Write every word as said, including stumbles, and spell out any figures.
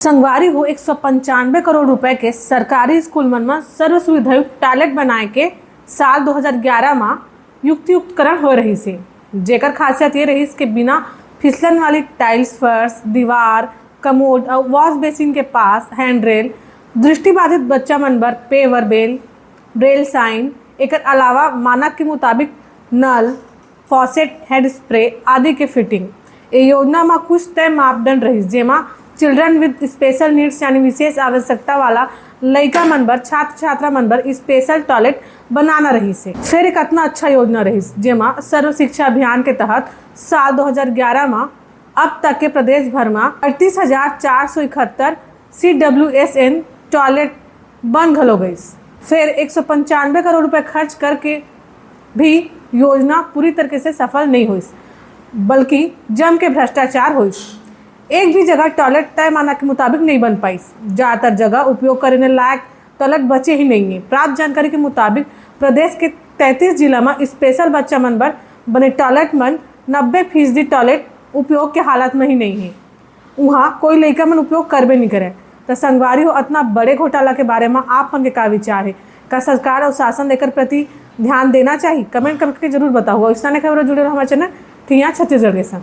संगवारी हो, एक सौ पंचानबे करोड़ रुपए के सरकारी स्कूल मन म सर्व सुविधायुक्त टॉयलेट बनाए के साल दो हज़ार ग्यारह म युक्तियुक्तकरण होए रहिस हे, जेकर खासियत ये रहिस के बिना फिसलन वाली टाइल्स फर्श, दीवार, कमोड अउ वॉश बेसिन के पास हैंड रेल, दृष्टिबाधित बच्चा मन बर पेवर बेल, ब्रेल साइन, एकर अलावा मानक के मुताबिक नल, फॉसेट, हेड स्प्रे आदि के फिटिंग। ए योजना म कुछ तय मापदंड रहिस, जेमा चिल्ड्रन विद स्पेशल नीड्स यानी विशेष आवश्यकता वाला लइका मन बर, छात्र छात्रा मन बर स्पेशल टॉयलेट बनाना रहिस हे। फेर एक अतना अच्छा योजना रहिस, जेमा सर्व शिक्षा अभियान के तहत साल दो हज़ार ग्यारह म अब तक के प्रदेश भर म अड़तीस हजार चार सौ इकहत्तर सीडब्ल्यूएसएन टॉयलेट बन घलो गइस। फेर एक सौ पंचानबे करोड़ रुपए खर्च करके भी योजना पूरी तरीके से सफल नहीं होइस, बल्कि जम के भ्रष्टाचार होइस। एक भी जगह टॉयलेट तय मानक के मुताबिक नहीं बन पाइस। ज्यादातर जगह उपयोग करे ने लायक टॉयलेट बचे ही नहीं है। प्राप्त जानकारी के मुताबिक प्रदेश के तैंतीस जिला म स्पेशल बच्चा मन बर बने टॉयलेट मन नब्बे फीसदी टॉयलेट उपयोग के हालत में ही नहीं है। उहाँ कोई लइका मन उपयोग करबे नहीं करे। त संगवारी हो, अतना बड़े घोटाला के बारे में आप मन के का विचार है? का सरकार और शासन एकर प्रति ध्यान देना चाहिए? कमेंट करके जरूर बताओ। और इस तरह के खबर जुड़े रहो हमारे चैनल ठिया छत्तीसगढ़ के संग।